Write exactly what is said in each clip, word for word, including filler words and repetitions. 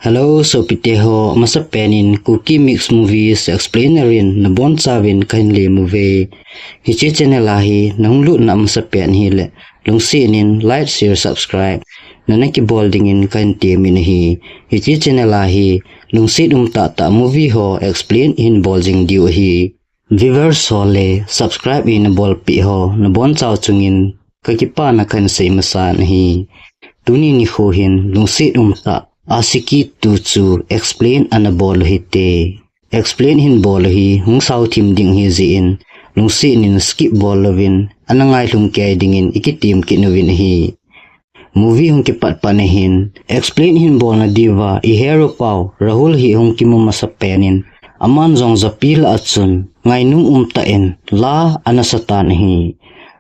Hello, sopite ho, amasapen in Kuki Mix Movies Explainer in nabonchauvin kahin lem uve. Hiche channel a hi nahung lutna amasapen ahile, lungset in like, share, subscribe nana kibol dingin kahin temin ahi. Hiche channel a hi lungset umtah tah movie ho explain ihin bol jing diu ahi. Viewers ho le subscribe ina bolpeh ho nabonchau chungin kakipana kahin sei masan ahi. Tuni nikho hin lungset umtah Aashiqui two chu explain ana bol u hite. Explain ihin bol u hi hung sao thim ding ahi jeh in, lungset in skip bol louvin ana ngailhung kei dingin ikitem kit uvin ahi. Movie hung kipat pat na hin explain ihin bolna diuva i hero pau Rahul hi hung kimu masapen in, aman jong japi lah a chun ngainum umtah in la ana sa tan ahi.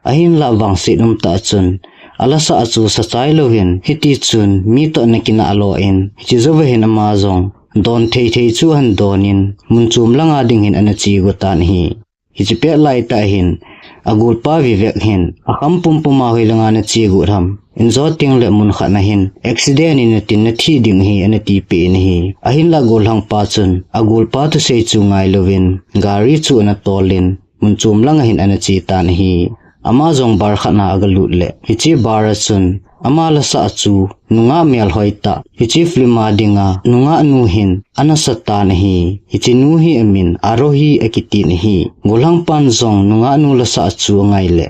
Ahinlah vangset umtah a chun alasah chu sachai louvin, hitichun mi toh ana kinah lou in, hiche jouva hin ama jong don thei thei chu ahin don in, mun chom langa ding hin ana che got tan ahi. Hiche pet laitah hin agolpa Vivek hin akham pumpum a hoilanga nache got ham, injo tengle mun khat na hin accident in natin nathi ding ahi, ana tipeh in ahi. Ahinlah gollhangpa chun agolpa thusei chu ngailouvin gari chu ana tol in mun chom langa hin ana che tan ahi. Ama jong bar khat na agalut le, hiche bar a chun ama lasah chu nungah melhoi tah, hiche film a dinga nungahnu hin ana sa tan ahi. Hiche nu hi amin Arohi akitin ahi. Gollhangpan jong nungahnu lasah chu angai le,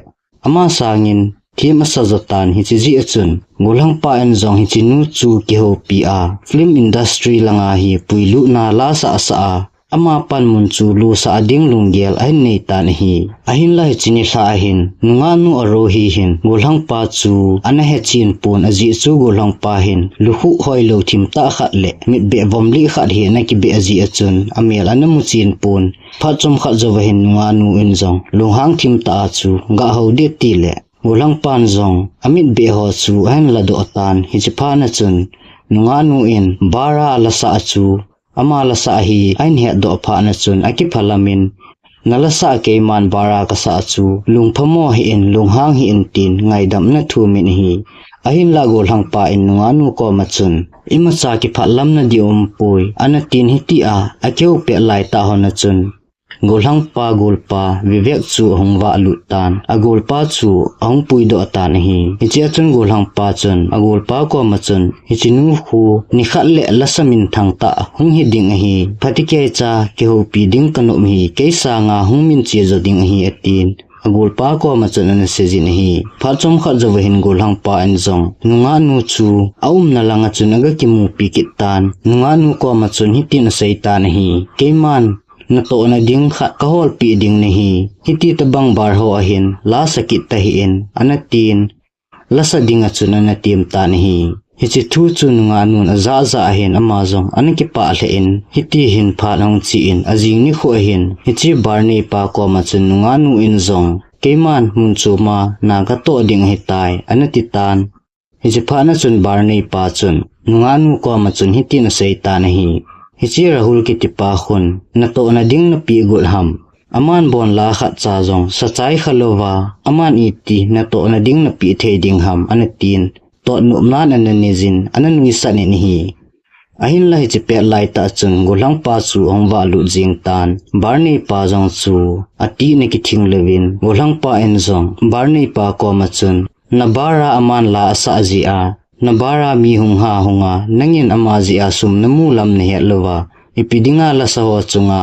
ama sangin them asa jo tan. Hiche jeh a chun gollhangpa in jong hiche nu chu kihoupi a, film industry langa hi puilutna la asah sah a, amapan mun chu losah ding lunggel ahin nei tan ahi. Ahinlah hiche nilhah a hin nungahnu Arohi hin gollhangpa chu ana hechen pon, ajeh chu gollhangpa hin lukhuh hoilou thim tah khat le mitbeh vom lih khat hi ana kibeh ajeh a chun amel ana muchen pon. Phat chomkhat jouva hin nungahnu in jong lunghang thim tah a chu gah hou ding tile, gollhangpan jong amitbeh ho chu ahin ladoh tan. Hiche phat na chun nungahnu in bar a alasah chu ama lasah hi ahin hetdoh phat na chun akiphalam in, nalasah keiman bar a kasah chu lungphamo hih in, lunghang hih in tin ngaidam ana thum in ahi. Ahinlah gollhangpa in nungahnu koma chun imacha kiphatlamna ding umpoi, ana tin, hitia akihou pet laitah hon a chun gollhangpa golpa Vivek chu ahung vahlut tan, agolpa chu ahung puidoh tan ahi. Hiche a chun gollhangpa chun agolpa koma chun, hiche nu khu nikhat le lasa minthang tah hung hi ding ahi, phatecha kihoupi ding kanop ahi, kei sanga hung minche jo ding ahi, atin agolpa koma chun ana seijin ahi. Phat chomkhat jouva hin gollhangpa in jong nungahnu chu aumna langa chun agakimupi kit tan. Nungahnu koma chun hitin asei tan ahi, keiman natohna ding khat kaholpeh ding nahi, hiti tobang bar ho a hin la sa kit tahih in, ana tin, lasa dinga chun ana tem tan ahi. Hiche thu chu nungahnun ajah jah a hin ama jong ana kipah lheh in, hiti hin phat ahung che in, ajing nikho a hin hiche bar neipa koma chun nungahnu in jong, keiman mun choma na katoh ding ahitai, ana ti tan. Hiche phat na chun bar neipa chun nungahnu koma chun hitin asei tan ahi, hiche Rahul kitipa khun natohna ding napeh got ham? Aman bon la khatcha jong sachai khalouva, aman iti natohna ding napeh thei ding ham, ana tin, totnopnan ana neijin, ana nuisat in ahi. Ahinlah hiche pet laitah chun gollhangpa chu ahung vahlut jeng tan, bar neipa jong chu atihna kithing louvin, gollhangpa in jong bar neipa koma chun, na bar a aman la asah jeh a, na bar a mi hung ha hunga, nangin ama jeh a sum namu lam nahet louva, ipi dinga lasa ho chunga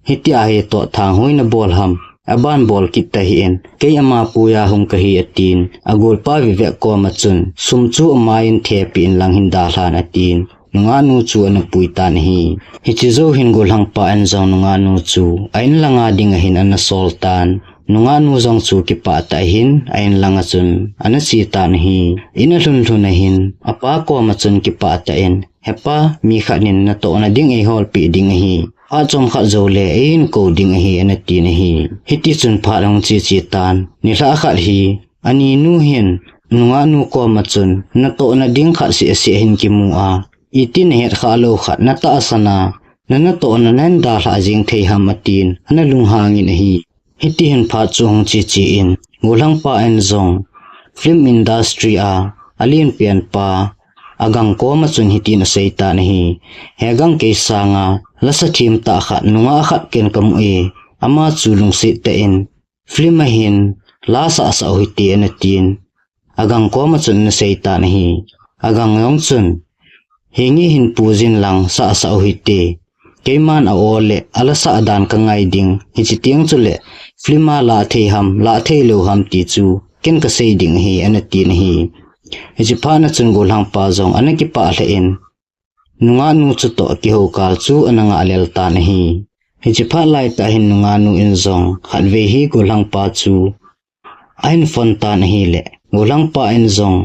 hitia hi tohthang hoi nabol ham? Aban bol kit tahih in, kei ama puiya hung kahi, atin agolpa Vivek koma chun sum chu amai in thepeh in lang hin dalhan, atin nungahnu chu ana pui tan ahi. Hiche jou hin gollhangpa in jong nungahnu chu a-in langa dinga hin ana sol tan. Nungahnu jong chu kipah tah in a-in langa chun ana che tan ahi. In alhun lhun a hin apa koma chun kipah tah in, hepa, mi khat in natohna ding eiholpeh ding ahi, phat chomkhat joule eihin kou ding ahi, ana tin ahi. Hitichun phat ahung che che tan. Nilhah khat hi aninu hin nungahnu koma chun, natohna ding khat seh seh hin kimu a, iti nahet khah lou khat natahsan a, na natohna nahin dalhah jeng thei ham, atin ana lunghang in ahi. Hiti hin phat chu ahung che che in, gollhangpa in jong film industry a alenpen pa agang koma chun hitin asei tan ahi. He gang kei sanga lasa thim tah khat, nungah khat ken kamu e, ama chu lungset tah in film a hin la sah sah u hite ana tin, agang koma chun ana sei tan ahi. Agang jong chun, hinge hin pu jin lang sah sah u hite. Keiman a aw le ala sah dan ka ngai ding. Hichi teng chule film a la thei ham, la thei lou ham ti chu ken ka sei ding ahi, ana tin ahi. Hichi phat na chun golhangpa jong ana kipah lheh in, nungah nu chu toh kiho kal chu ana ngah lel tan ahi. Hichi phat lai tah hin nungah nu in jong khatvei hi golhangpa chu ahin phone tan ahile, golhangpa in jong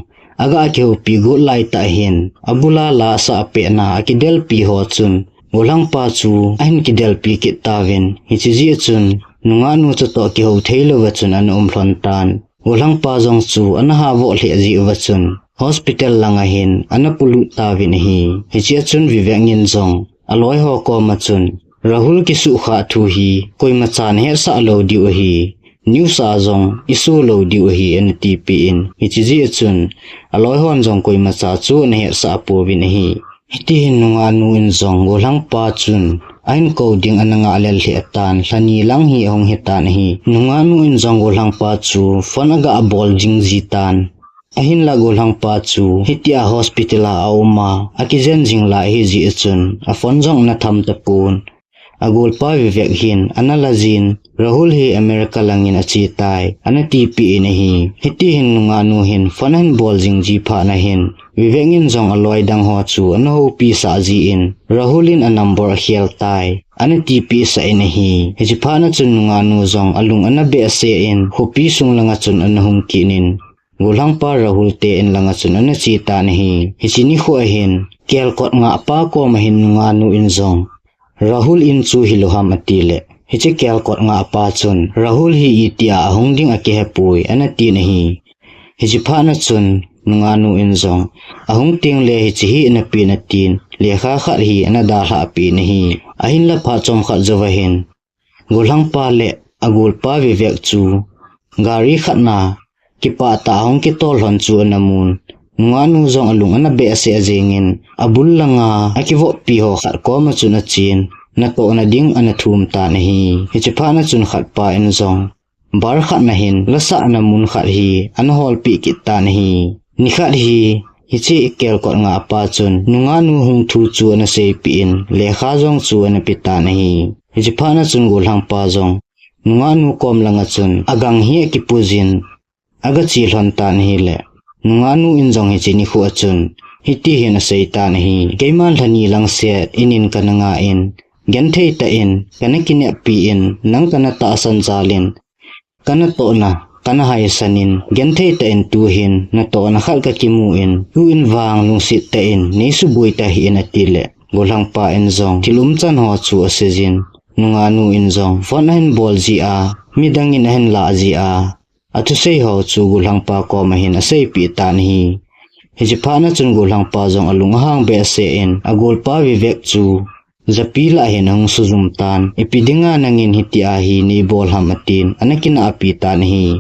aga kihoupi got lai tah hin, abula la sah pehna akidelpi ho chun, golhangpa chu ahin kidelpi kit tauvin, hichi jeh chun, nungah nu chu toh kiho thei louva chun ana um lhon tan. Golhangpa jong chu ana havoh lheh jeh uva chun, hospital langa hin ana polut tauvin ahi. Hichea chun Vivek in jong aloi ho koma chun, Rahul kisuhkhah thu hi koima chan hetsah lou diu ahi. News a jong iso lou diu ahi, ana tipeh in, hichi jeh chun aloi hon jong koima cha chu ana hetsah pouvin ahi. Hiti hin nungah nu in jong golhangpa chun ahin kou ding ana ngah lel lheh tan, lhani lang hi ahung hitan ahi. Nungah nu in jong golhangpa chu phone aga bol jing ji tan. Ahinla golhangpa chu hitia hospital a auma, akijen jing lai ahi jeh chun, aphone jong ana tham tapon. Agolpa Vivek hin ana la jin, Rahul hi America langin ache tai, ana tipeh in ahi. Hiti hin nungah nu hin phone ahin bol jing ji phat na hin, Vivek in jong aloi dang ho chu ana houpi sah jin, Rahul in a number akhel tai, ana tipeh sah in ahi. Hichi phat na chun nungah nu jong alung ana behseh in, khopi sung langa chun ana hung kit in, golhangpa Rahul te in langa chun ana che tan ahi. Hichi nikho a hin, kelkot ngahpa koma hin nungah nu in jong, Rahul in chu hilou ham ati le, hichi kelkot ngahpa chun, Rahul hi itia ahung ding akihepoi, ana tin ahi. Hichi phat na chun, nungah nu in jong, ahung teng le hichi hi ana pen atin, lekha khat hi ana dalhah peh in ahi. Ahinla phat chomkhat jouva hin, golhangpa le agolpa Vivek chu gari khat na kipah tah a ahung kitol lhon chu ana mun. Nungah nu jong alung ana behseh jeng in, abul langa akivoppi ho khat koma chun achen, natohna ding ana thum tan ahi. Hichi phat na chun khatpa in jong, bar khat na hin la sahna mun khat hi ana holpeh kit tan ahi. Nikhat hi, hichi kelkot ngahpa chun, nungah nu hung thu chu ana seipeh in, lekha jong chu ana pe tan ahi. Hichi phat na chun golhangpa jong, nungah nu kom langa chun, agang hi akipu jin, aga che lhon tan ahile, nungah nu in jong hichi nikho a chun, hiti hin asei tan ahi. Keiman lhani lang set in in kana ngah in, genthei tah in kana kineppi in, nang kana tahsan jal in, kana tohna kana haisan in, genthei tah in tu hin natohna khat kakimu in, tu in vang lungset tah in nei suboi tahih in ati le, golhangpa in jong thil umchan ho chu asei jin, nungah nu in jong phone ahin bol jia, midang in ahin lah jia, athusei ho chu golhangpa koma hin aseipeh tan ahi. Hichi phat na chun golhangpa jong alung ahang behseh in, agolpa Vivek chu japi lah hin ahung sujum tan, ipi dinga nangin hitia hi nei bol ham atin, ana kinahpi tan ahi.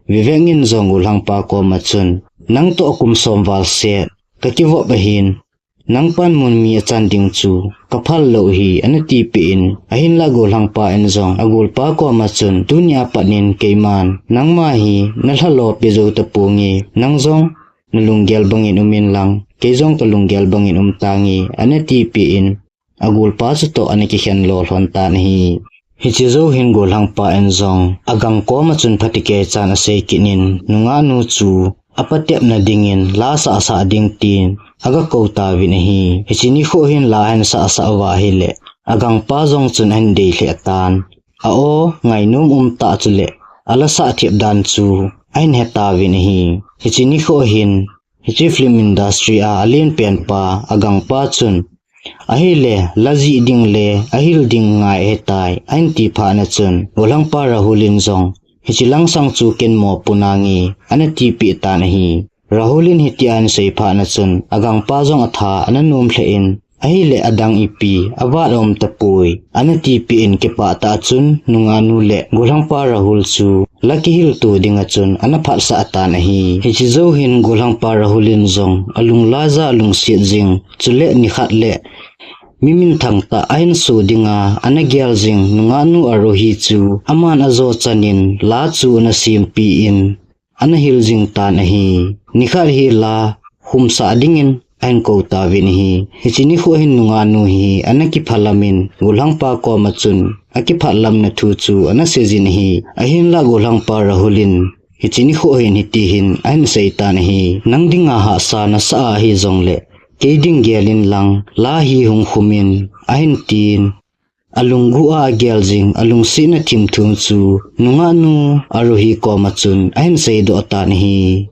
Vivek in jong golhangpa koma chun, nang toh kum som val set kakivop ahin, nang pan mun mi achan ding chu kaphal lou hi, ana tipeh in, ahinla golhangpa in jong agolpa koma chun, tunia pat in keiman nangma hi nalha lo pe jou taponge, nang jong nalunggel bangin um in lang, kei jong kalunggel bangin um tange, ana tipeh in, agolpa chutoh ana kikhen lo lhon tan ahi. Hichi jou hin golhangpa in jong agang koma chun phatecha chan asei kit in, nungah nu chu apatepna dingin la sah sah ding tin aga kou tauvin ahi. Hichi nikho hin la ahin sah sah uva ahile, agangpa jong chun ahin dei lheh tan. A-aw ngainom um tah chule, ala sah thep dan chu ahin he tauvin ahi. Hichi nikho hin, hichi film industry a alen penpa agangpa chun, ahile, la jih ding le ahil ding ngai ahitai, ahin ti phat na chun, golhangpa Rahul in jong, hichi langsang chu ken mo pu nange, ana tipeh tan ahi. Rahul in hitia ahin sei phat na chun, agangpa jong atha ana nom lheh in, ahile adang ipi avat aum tapoi, ana tipeh in, kipah tah chun nungah nu le golhangpa Rahul chu la kihil tu dinga chun ana phatsah tan ahi. Hiche jou hin golhangpa Rahul in jong alung laja alungset jing, chule nikhat le mi minthang tah ahin so dinga ana gel jing nungahnu Arohi chu aman ajo chanin la chu ana sempeh in ana hil jing tan ahi. Nikhat hi la humsah dingin ahin kou tauvin ahi. Hiche nikho hin nungahnu hi ana kiphalam in golhangpa koma chun akiphalamna thu chu ana seijin ahi. Ahinlah golhangpa Rahul in hiche nikho hin hiti hin ahin seitan ahi. Nang dinga hahsa nasah ahi jongle kei ding gel inlang la hi hung khum in ahin tin. Alunggu a agel jing, alungsetna thimthum chu nungahnu Arohi koma chun ahin seidoh tan ahi.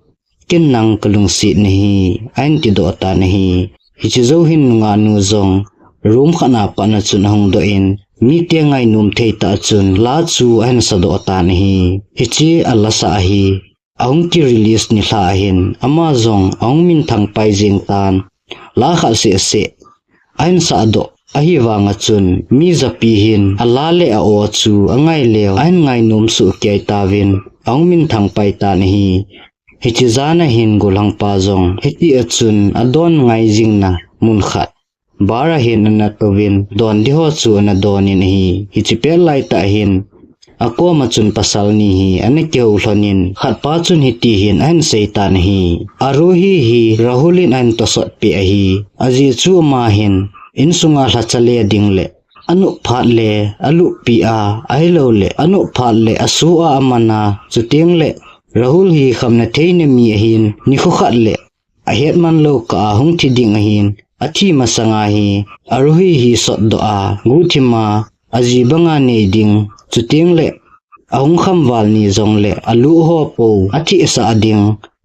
Ken nang kalungset nahi, ahin tidoh tan ahi. Hiche jou hin nungahnu jong room khat a pat a chun ahung doh in, mite ngainom thei tah a chun la chu ahin sadoh tan ahi. Hiche ala sah ahi. Ahung ki release nilhah ahin, ama jong ahung minthang pai jing tan, la khat seh seh ahin sahdoh ahi vanga chun, mi japi hin ala le a-o chu angai leu ahin ngainom soh kei tauvin, ahung minthang pai tan ahi. Hiche jan a hin golhangpa jong hiti a chun adon ngai jingna mun khat bar a hin ana touvin, don ding ho chu ana don in ahi. Hiche pet lai tah hin akoma chun pasal ni hi ana kihou lhon in, khatpa chun hiti hin ahin seitan ahi. Arohi hi Rahul in ahin tosot peh ahi. Ajeh chu ama hin insunga lhacha le ding le anop phat le aluppi a, ahilou le anop phat le asu a aman a, chuteng le Rahul hi khamna theina mi ahin, nikho khat le ahet man lou kah a hung thi ding ahin, athi masanga hi Arohi hi sotdoh a, guhthim a aji banga nei ding, chuteng le ahung khamval ni jongle alu ho pou athihsah ding,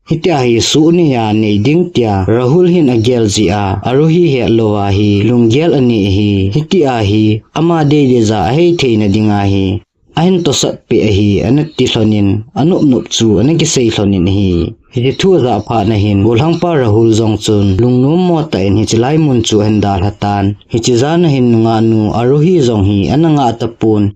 hitia hi suh nei a nei ding tia Rahul hin agel jeh a, Arohi hetlou a hi lunggel anei ahi. Hitia hi ama deidei ja ahei theina dinga hi ahin tosot peh ahi, ana ti lhon in, anop nop chu ana kisei lhon in ahi. Hiche thu ajah phat na hin, golhangpa Rahul jong chun lungnom mo tah in hiche lai mun chu ahin dalha tan. Hiche jan a hin nungahnu Arohi jong hi ana ngah tapon,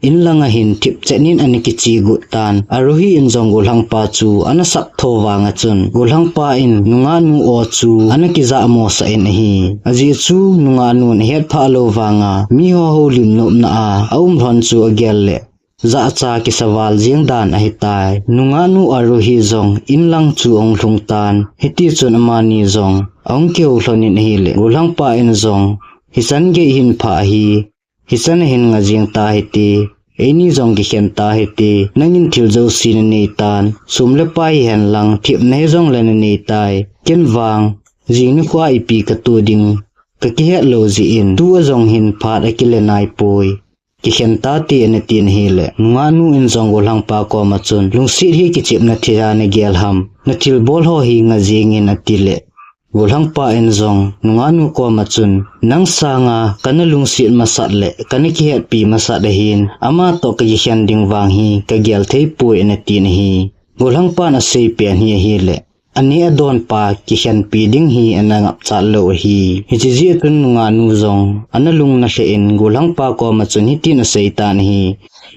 inlang a hin thipchet in ana kiche got tan. Arohi in jong golhangpa chu ana sap tho vanga chun, golhangpa in nungahnu o chu ana kijah mosah in ahi. Ajeh chu nungahnun ahet phah lou vanga, mi ho houlim nopna a aum lhon chu agel le jahcha kisa val jeng dan ahitai. Nungahnu Arohi jong inlang chu ahung lhung tan. Hiti chun amani jong ahung kihou lhon in ahile, golhangpa in jong, hichan gei hin pha ahi, hichan a hin nga jeng ta hite, eini jong kikhen ta hite, nangin thil jouse nanei tan, sum le pai hihen lang thepna hijongle nanei tai. Ken vang jing nikho a ipi kato ding kakihet lou jeh in, tua jong hin phat akile nai poi. Kikhen tate, ana tin ahile, nungahnu in jong golhangpa koma chun, lungset hi kichepna thei a nagel ham, nathilbol ho hi nga jeng in, atile, golhangpa in jong nungahnu koma chun, nang sanga kana lungset masat le kana kihetpi masat ahin, ama toh kakikhen ding vang hi kagel thei poi, ana tin ahi. Golhangpan asei pen hi ahile, aneh adonpa kikhenpi ding hi ana ngapchat lou ahi. Hiche jeh a chun nungahnu jong ana lung ana lheh in, golhangpa koma chun hitin asei tan ahi.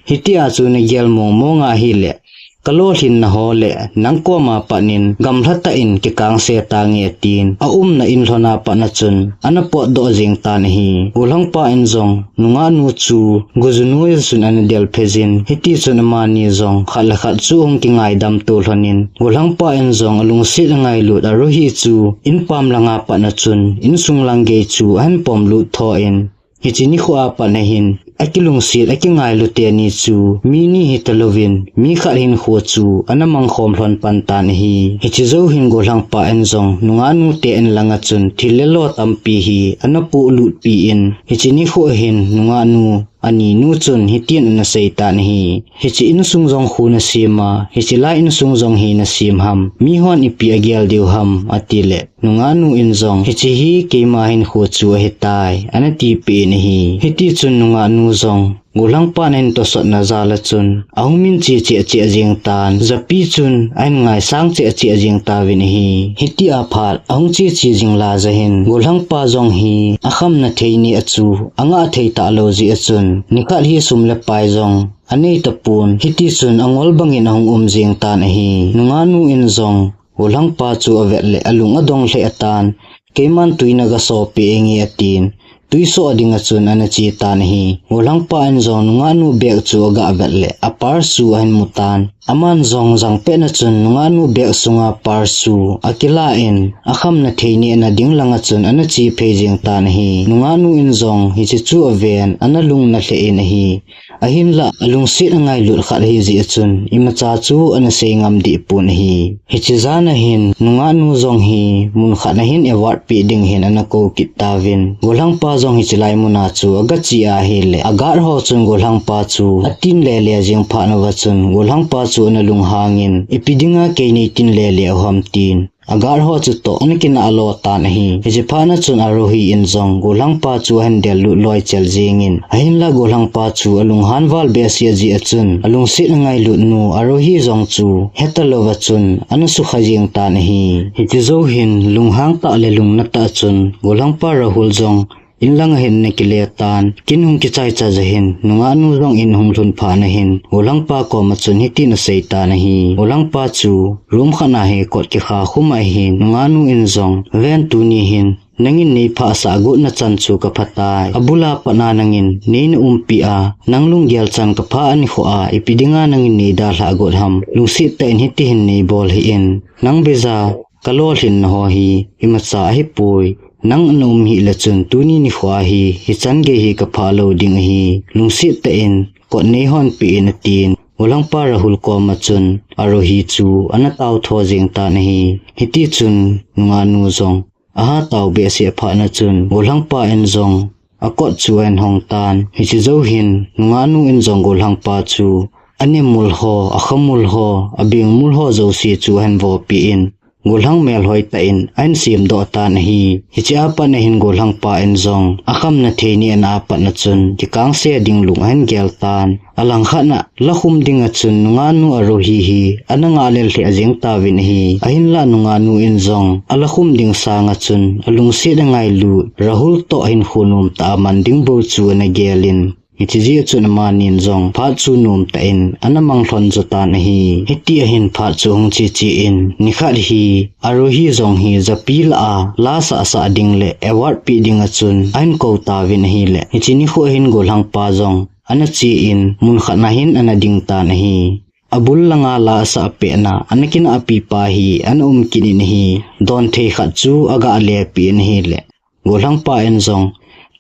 Hitia chu nagel mong mong ahile, kalolhinna ho le nang koma pat in gamla tah in kikangse tange, atin, aumna in lhon a pat a chun ana potdoh jeng tan ahi. Golhangpa in jong nungahnu chu gojunoi a chun ana delphe jin, hiti chun amani jong khat le khat chu ahung kingaidam to lhon in, golhangpa in jong alungset angailut Arohi chu inpam langa pat a chun insung lang gei chu ahin pomlut tho in, hiche nikho a pat a hin akilungset akingailu teni chu mi ni hitalouvin, mi khat hinkho chu ana mangkhom lhon pan tan ahi. Hiche jou hin golhangpa in jong nungahnu te in langa chun thil le lo tampi hi ana pohlutpi in, hiche nikho hin nungahnu aninu chun hitin ana sei tan ahi. Hiche insung jong khu nasem a, hiche lai insung jong hi nasem ham, mihon ipi agel diu ham, atile, nungahnu in jong, hiche hi keima hinkho chu ahitai, ana tipeh in ahi. Hiti chun nungahnu jong Golhangpan ahin tosotna jal a chun ahung min che cheh cheh jing tan, japi chun ahin ngaisang cheh cheh jing tauvin ahi. Hitia phat ahung che che jing lai a hin Golhangpa jong hi akhamna thei ni a chu angah thei talou jeh a chun nikhat hi sum le pai jong anei tapon, hiti chun angol bangin ahung um jing tan ahi. Nungahnu in jong Golhangpa chu avet le alung adong lheh atan, keiman tui naga sopi inge atin, tui soh ding a chun ana che tan ahi. Golhangpa in jong nungahnu bag chu aga vet le a purse chu ahin mu tan. Aman jong jangpet na chun nungahnu bag sunga purse chu akilah in akhamna thei ni ana ding lang a chun ana che phei jing tan ahi. Nungahnu in jong hiche chu aven ana lung na lheh in ahi. Ahinlah alungset angailut khat ahi jeh a chun imacha chu ana sei ngam deh pon ahi. Hiche jan a hin nungahnu jong hi mun khat a hin award pe ding hin ana kou kit tauvin, Golhangpa jong hiche lai mun a chu aga che ahile a guard ho chun Golhangpa chu atin lele jing phat uva chun Golhangpa chu ana lunghang in, ipi dinga kei nei tin lele u ham tin a guard ho chu toh ana kinah lo tan ahi. Hiche phat na chun Arohi in jong Golhangpa chu ahin del lut loi chel jing in, ahinlah Golhangpa chu alunghan val behseh jeh a chun alungset angailut nu Arohi jong chu heta louva chun ana sukha jing tan ahi. Hiche jou hin lunghang tah le lungna tah a chun Golhangpa Rahul jong in lang a hin ana kile tan, kin hung kichai cha ja hin nungahnu jong in hung lhun phat na hin Golhangpa koma chun hitin asei tan ahi. Golhangpa chu room khat na hi kot kikha khum a hin nungahnu in jong, ven tuni hin nangin nei phasah got na chan chu ka phatai. Abul a pat na nangin nei na umpi a, nang lunggel chan ka pha a nikho a, ipi dinga nangin nei dalha got ham. Lungset tah in hiti hin nei bol hih in. Nang beija ka lolhin na ho hi imacha ahipoi. Nang na um hih le chun tuni nikho a hi hichan gei hi ka pha lou ding ahi. Lungset tah in kot nei hon pe in atin, Golhangpa Rahul koma chun Arohi chu ana tao tho jing tan ahi. Hiti chun nungahnu jong aha tao behseh phat na chun Golhangpa in jong a kot chu ahin hong tan. Hiche jou hin nungahnu in jong Golhangpa chu a ne mul ho, a kha mul ho, a beng mul ho jouse chu ahin vopi in, Golhang melhoi tah in ahin sem doh tan ahi. Hiche a pat na hin Golhangpa in jong akhamna thei ni ana a pat na chun kikangse ding lung ahin gel tan. Alangkhat na la khum ding a chun nungahnu Arohi hi ana ngah lel lheh jing tauvin ahi. Ahinlah nungahnu in jong ala khum ding sang a chun alungset angailut Rahul toh hinkho nom tah a man ding bou chu ana gel in, hiche jeh a chun amani in jong phat chu nom tah in ana mang lhon jo tan ahi. Hiti a hin phat chu hung che che in, nikhat hi Arohi jong hi japi lah a la sah sah ding le award pe ding a chun ahin kou tauvin ahile, hiche nikho hin Golhangpa jong ana che in mun khat na hin ana ding tan ahi. Abul langa la asah pet na ana kinah pi pa hi ana um kit in ahi. Don thei khat chu aga le pe in ahile, Golhangpa in jong,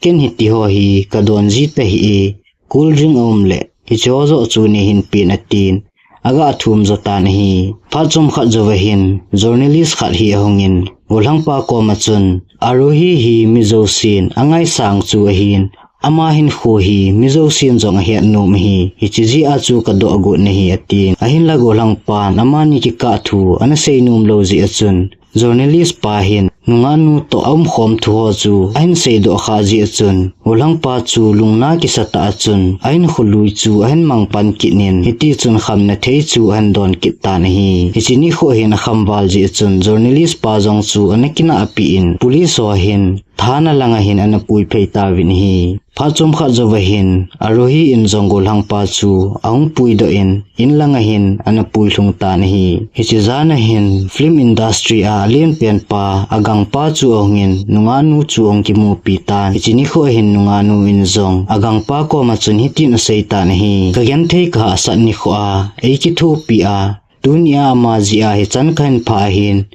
ken hiti ho hi ka don ji tahih e, cool drink aum le hiche ho joh chu nei hin pe in atin, aga thum jo tan ahi. Phat chomkhat jouva hin journalist khat hi ahung in, Golhangpa koma chun, Arohi hi mi jousen angaisang chu ahin, ama hinkho hi mi jousen jong ahet nom ahi, hiche jeh a chu ka doh got nahi atin. Ahinlah Golhangpan amani kikah thu ana sei nom lou jeh a chun, journalist pa hin nungahnu toh aum khom thu ho chu ahin sei doh kha jeh a chun, Golhangpa chu lungna kisa tah a chun ahinkho lui chu ahin mang pan kit in, hiti chun khamna thei chu ahin don kit tan ahi. Hiche nikho hin akham val jeh a chun journalist pa jong chu ana kinah pi in, police ho hin thana lang a hin ana pui phei tauvin ahi. Phat chomkhat jouva hin Arohi in jong Golhangpa chu ahung pui doh in, in lang a hin ana pui lhung tan ahi. Hiche jan a hin film industry a alen pen pa, agangpa chu ahung in, nungahnu chu ahung kimupi tan. Hiche nikho a hin nungahnu in jong agangpa koma chun hitin asei tan ahi. Ka genthei ka hahsat nikho a ei kithopi a, tuni a ama jeh a hichan kahin phah ahin,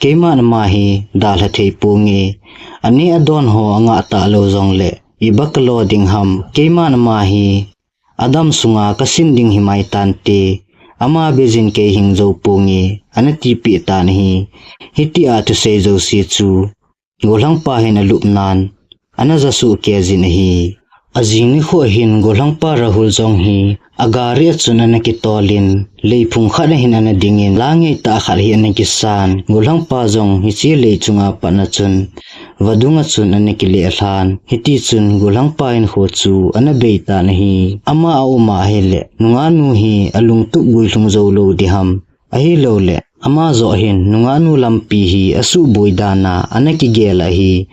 keiman ama hi dalha thei ponge. Aneh adon ho angah talou jongle iba kalo ding ham. Keiman ama hi adam sunga kasin ding himai tante. Ama beijin kei hing jou ponge, ana tipeh tan ahi. Hitia thusei jouse chu Golhangpa hin alupnan ana jasuh kei jin ahi. Ajing nikho a hin Golhangpa Rahul jong hi agari a chun ana kitol in, leiphung khat a hin ana ding in, la ngeitah khat hi ana kisan. Golhangpa jong hiche lei chunga pat na chun vadung a chun ana kile lhan. Hiti chun golhangpa hinkho chu ana bei tan ahi. Ama a um a ahile, nungahnu hi alungtup guilhung jou lou diham. Ahilouleh, ama joh hin nungahnu lampi hi asuhboi dan a ana kigel ahi.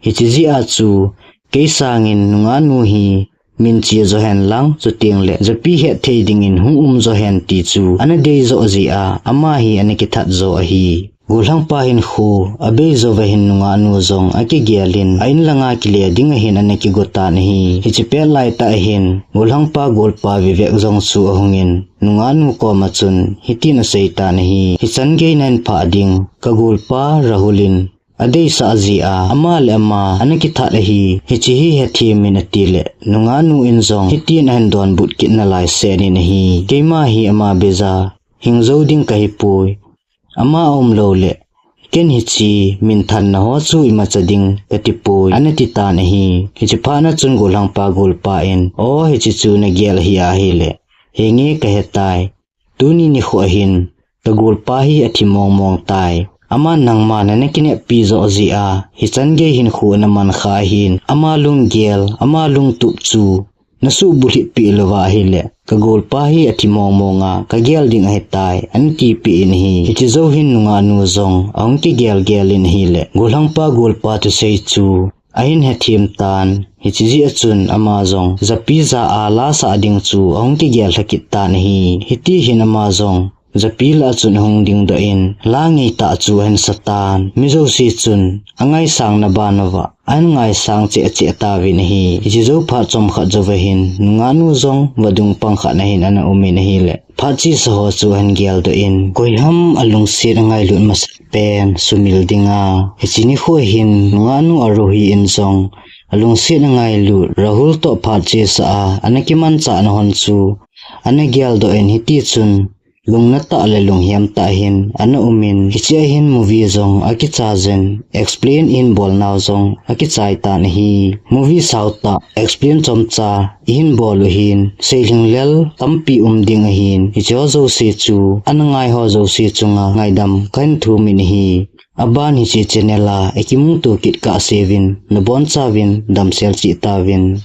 Hiche jeh a chu, kei sangin nungahnu hi min chia jo hen lang, chuteng le japi hetthei dingin hung um jo hen ti chu ana dei jo jeh a, ama hi ana kithat jo ahi. Golhangpa hinkho abei jouva hin nungahnu jong akigel in, a in langa kile ding a hin ana kigo tan ahi. Hiche pet lai tah a hin, golhangpa golpa Vivek jong chu ahungin, nungahnu koma chun hitin asei tan ahi. Hichan gei nahin phah ding, ka golpa Rahul in adeisah jeh a, ama le ama ana kithat ahi. Hiche hi hethem in ati le, nungahnu in jong hitin ahin donbut kit nalai seh in ahi. Keima hi ama beija hing jou ding kahi poi. Ama aum lou le, ken hiche minthanna ho chu imacha ding kati poi, ana ti tan ahi. Hiche phat na chun golhangpa golpa in, o, hiche chu nagel ahi ahile, henge kahe tai. Tuni nikho a hin, ka golpa hi athi mong mong tai. Aman nangma nana kineppi jo jeh a, hichan gei hinkho ana man kha ahin, ama lunggel, ama lungtup chu nasuh bulhit peh louva ahile, ka golpa hi athi mong mong a, kagel ding ahitai, ana tipeh in ahi. Hiche jou hin nungahnu jong ahung kigel gel in ahile, golhangpa golpa thusei chu ahin hethem tan. Hiche jeh a chun ama jong japi ja a la sah ding chu ahung kigel lha kit tan ahi. Hiti hin ama jong japi lah a chun ahung dingdoh in, la ngeitah chu ahin sa tan. Mi jouse chun angaisang na ban uva ahin ngaisang cheh cheh tauvin ahi. Hiche jou phat chomkhat jouva hin, nungahnu jong vadung pang khat na hin ana um in ahile, phat chesa ho chu ahin geldoh in, koiham alungset angailut masapen sumil dinga. Hiche nikho hin nungahnu Arohi in jong alungset angailut Rahul toh phat chesa a ana kimanchah na hon chu ana geldoh in, hiti chun lungna tah le lunghem tah a hin ana um in, hiche a hin movie jong akicha jin, explain ihin bol nau jong akichai tan ahi. Movie sao tah, explain chomcha ihin bol u hin, seilhinglel tampi um ding ahin, hiche ho jouse chu ana ngai ho jouse chunga ngaidam kahin thum in ahi. Aban hiche channel a ikimuto kit kahseuvin, nabonchauvin damsel cheh tauvin.